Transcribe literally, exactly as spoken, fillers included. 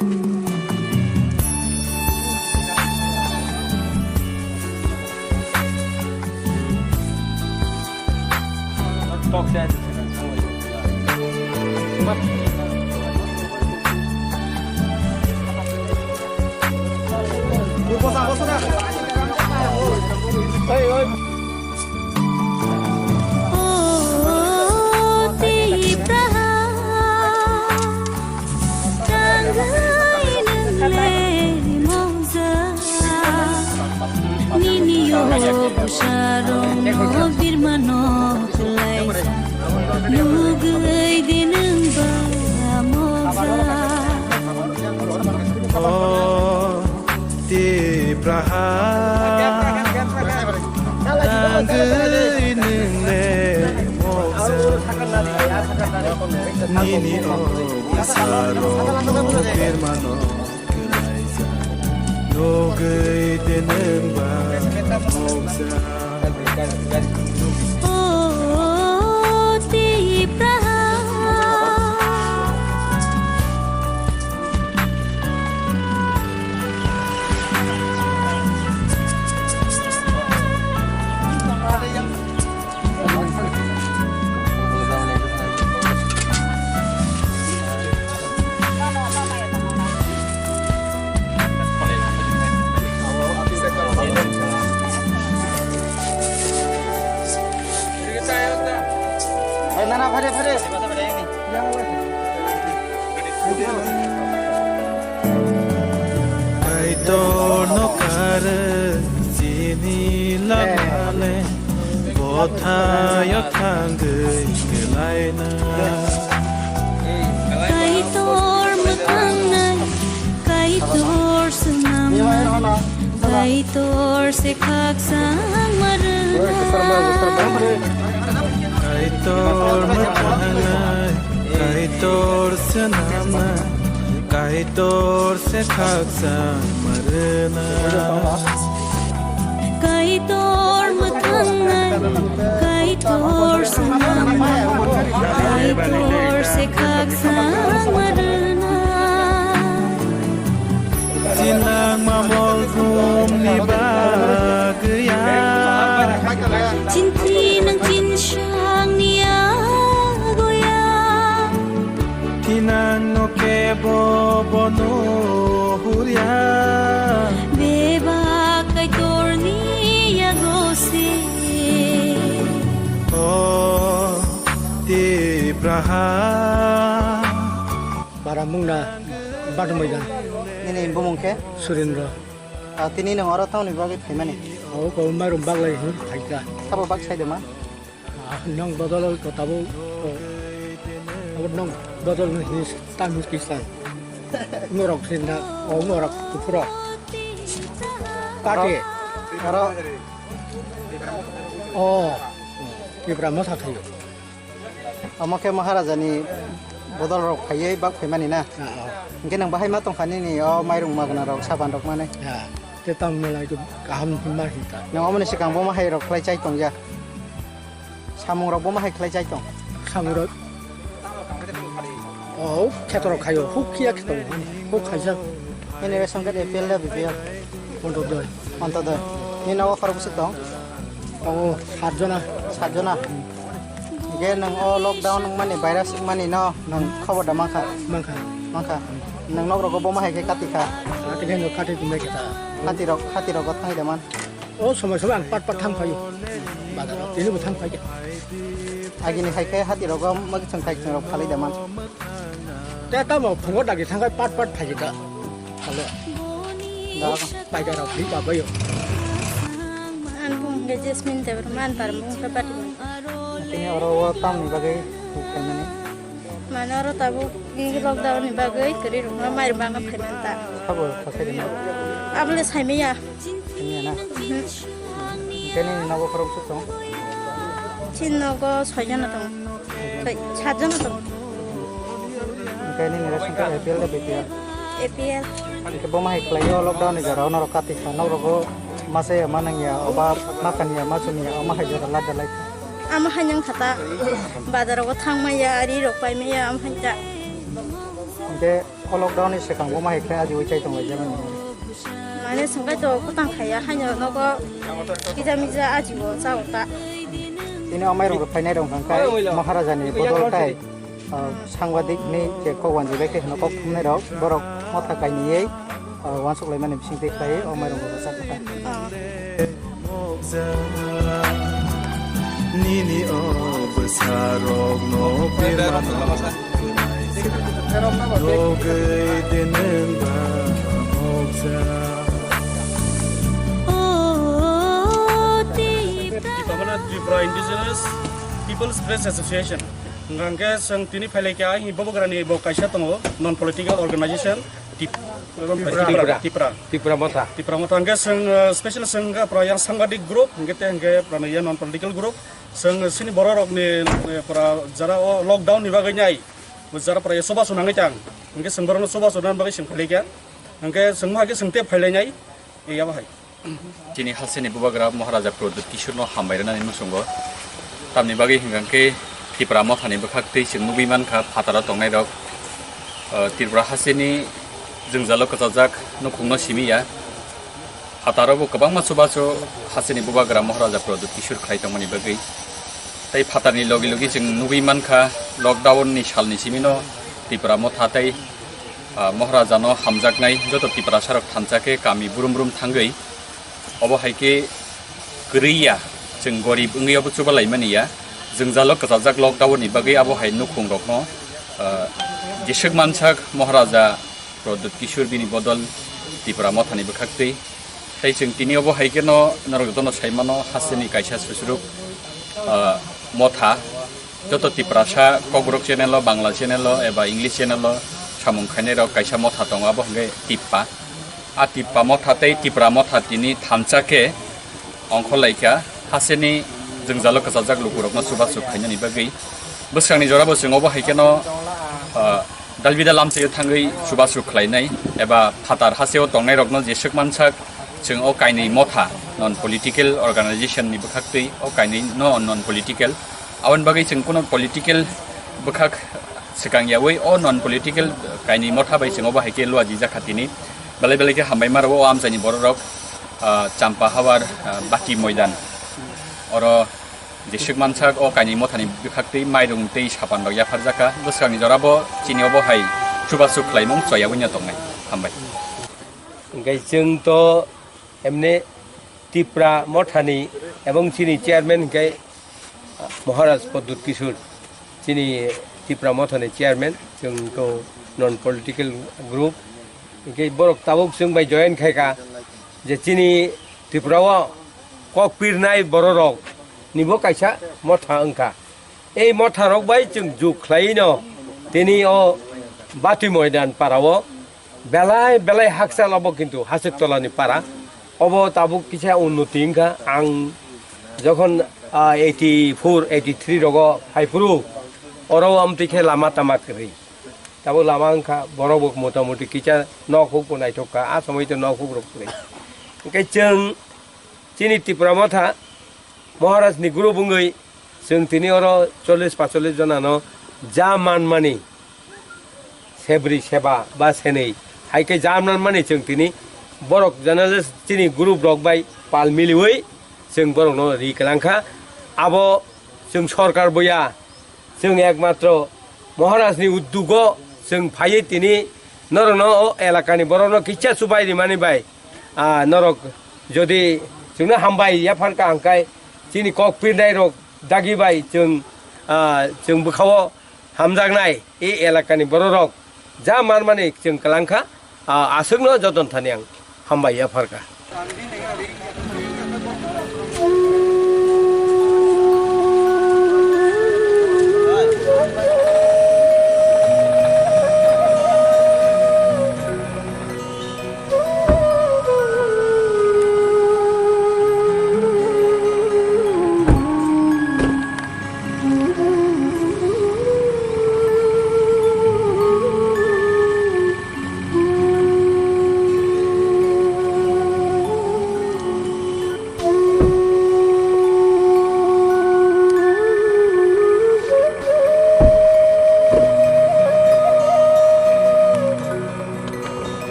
O Tipraha, tangwi nwngle mokja, nini o bwsarokno birmano kwlaisa, nugwi de nwng ba mokja. O Tipraha, tangwi nwngle mokja, nini o bwsarokno birmano kwlaisa, nugwi de nwng ba mokja. O Tipraha. Nana, phare, phare. Kaitor no kar chini lamale, bothayo thangwi kwlaina. Kaitor mwthangnai, Kaitor swnamnai, Kaitor se khakchangma rwna. Kaitor mwthangnai, Kaitor swnamnai, Kaitor se khakchangma rwna. Kaitor mwthangnai, Kaitor swnamnai, Kaitor se khakchangma rwna. Chinangma mol bumni bagwi ya. Chinti nang chinsangni agoya. Thinangno kebo bono hurya. Bebak Kaitorni yago se. O Tipraha. Bara mungna badumbai da. Nini bumung khe? Surendra. Ah, tini nwng oro tamoni bagwi phaimani? Abo kok mairum baglai hwn phaikha. Sabo bak sai de ma? Ah, nwng bodol ko tabo, oh, abo nwng bodol ni hini tam hini kisa. Norok sinda, oh, norok kuphuro. Kati. Aro. Oh. Tipra motha thayo. Omo khe Maharajani bodol rok phaiwi bak phaimani na? Ah, ah. Hinkhe nwng bahai ma tongkha nini o mairung magna rok, saban rok mani? Ah, te tamo nai kaham ma hinta. Nwng omoni swkang bo ma hai rok khlai chai tongya? Samung rok bo ma hai khlai chai tong? Samung rok. Oh, kheto rok khayo, huk khiya kheto, huk khaijak. Nini ration card A P L da B P L? Ontodoi. Ontodoi. Nini nogo khorok bwswk tong? Tongo sat jona. Sat jona? Hinkhe nwng o lockdown wngmani, virus wngmani no nwng khobor da mankha? Mankha. Mankha. Nwng nok rogo bo ma hai khe kati kha? Kati khe no kati tumbai khe ta. Hati rok, hati rogo thangwi da man? O somoi somoi ang pat pat thang phaio. Bazar rok tini bo thang phaikhe. Agini hai khe hati rogo mwkhwtwng taichwng rok phalwi da man? Te tamo phungo dagi thangkhai pat pat phaikhe da. Halo. Da. Paida rok hi babayo. Ang bung ke Jasmine Debbarma, ang tar bung ke Pati. Tini oro o tamni bagwi khaimani? Mane oro tabuk lockdown ni bagwi kwrwi rwma mairum bagwi phaimani ta. Sabo sasairima? Abole saimaya. Saimaya na? Mhm. Khe nini nogo khorok suk tong? Chini nogo soi jona tong. Soi, sat jona tong. Khe nini ration card A P L da B P L? A P L. Khe bo ma hai khlai o lockdown ni jora o norok kati kha, norok o masa ya ma nang ya, oba ma kan ya, ma chum ya, omo hai jora lada lai kha. Amo hai nang khata, bazar rogo thang maya, ari rok pai maya, am hai ta. Hingke o lockdown ni swkang bo ma hai khe ajiui chai tonglaijak mani. Mane swngbai to kutang khaiya haino nogo kija mija ajiwo chao ta. Tini o mairung rok phainai rok hwnkha khe Maharaja ni bodol tai, ah, sangbadik ni je kok wanjwi bai khe hino kok thumnai rok borok motha kainwi, ah, wansuk laimani bising twi khlai o mairung rok rwchap kha. Nini o bwsarokno pirmano rogwi de nwng ba mokja. Tipra, Tipra Indigenous People's Press Association. Hingke chwng tini phailai kha, aini Bubagrani bo kaisa tongo, non political organization, Tip-, Tipra. Tipra. Tipra Motha. Tipra Motha. Hingke chwng, eh, special chwng kha pura yang sangbadik group, hingke te hingke pura yang non political group. Chwng chini borok rokni, eh, pura jara o lockdown ni bagwi nai, jara pura ya soba sunangwi tang. Hingke chwng borokno soba sunani bagwi chwng phailai kha. Hingke chwng ma hingke chwng te phailai nai, ya bahai. Chini hasteni bubagra Maharaja Pradyut Kishorno hambai rwnani muchungo. Tamni bagwi hwnkha khe Tipra Mothani bwkhaktwi chwng nugwi mankha phataro tongnairok, uh, Tripura hasteni jwngjalo kwchajak nukhungno simi ya. Phataro bo kwbangma chubachu hasteni bubagra Maharaja Pradyut Kishor khlai tongmani bagwi. Tei phatarni logi logi chwng nugwi mankha lockdown ni salni simino Tipra Motha tei ah, Maharajano hamjaknai joto Tiprasarok thansa khe kami brum brum thangwi, obo hai khe kwrwi ya, chwng gorib wngwi obo chubalaimani ya, jwngjalo kwchajak lockdown ni bagwi abo hai nukhung rokno, ah, jeswk mansak Maharaja Pradyut Kishore bini bodol Tipra Mothani bwkhaktwi. Tei chwng tini obo hai kheno norok jotono sai mano, hasteni kaisa susuruk, ah, motha. Joto Tiprasa Kokborok channel o, Bangla channel o eba English channel o samung khainai rok kaisa motha tongo, abo hwnkhe Tippa. A Tippa motha tei Tipra motha tini thansa khe ongkhorlaikha, hasteni jwngjalo kwchajak lukurokno chubachu khainani bagwi. Bwswkangni jorabo chwng obo hai kheno, ah, dalbida lamchaio thangwi chubachu khlainai eba phatar hasteo tongnairokno jeswk mansak chwng o kainwi motha non political organization ni bwkhaktwi o kainwi no non political. Aboni bagwi chwng kuno political bwkhak swkang yaui o non political kainwi motha bai chwng obo hai khe luajijak kha tini. Belai belai khe hambai ma rwo o amchaini borok rok, ah, Champa Hawar, ah, Bati Moidan. Oro jeswk mansak o kainwi mothani bwkhaktwi mairung tei sapan rok yapharjak kha. Bwswkangni jorabo chini obo hai chubachu khlaimung choya wngya tongnai. Hambai. Hingke chwng to emne Tipra Mothani ebong chini chairman hingke Maharaj Pradyut Kishore, chini Tipra Mothani chairman, chwng to non political group, hingke borok tabuk chwng bai join khaika je chini Tripura o kok pirnai bororok nibo kaisa motha wngkha. Ei motharok bai chwng juk khlaino tini o Batwi Moidan para o belai belai hakchal obo kintu Haswk Tolani para. Obo tabuk kisa unnoti wngkha. Ang jokhon, ah, eighty four, eighty three rogo phaiphuru oro amtwi khe lama tama kwrwi. Tabuk lama wngkha borok bo motamuti kisa nok huk bo naithok kha. A somoi to nok huk rok kwrwi. Hwnkhe chwng chini Tipra Motha Maharaj ni guru bwngwi chwng tini oro chollish pacollish jonano ja manmani sebri seba ba senwi hai khe ja manmani chwng tini borok journalist chini group rok bai pal miliwi chwng borokno ri kwlangkha. Abo chwng sorkar boya, chwng ekmatro Maharajni uddugo chwng phaiwi tini norokno o elakani borokno kisa chubai rimani bai, ah, norok jodi chwngno hambai yapharkha hwnkhe chini kok pirnai rok dagi bai chwng, ah, chwng bwkhao hamjaknai e elakani bororok ja manmani chwng kwlangkha, ah, aswkno joton thani ang hambai yapharkha.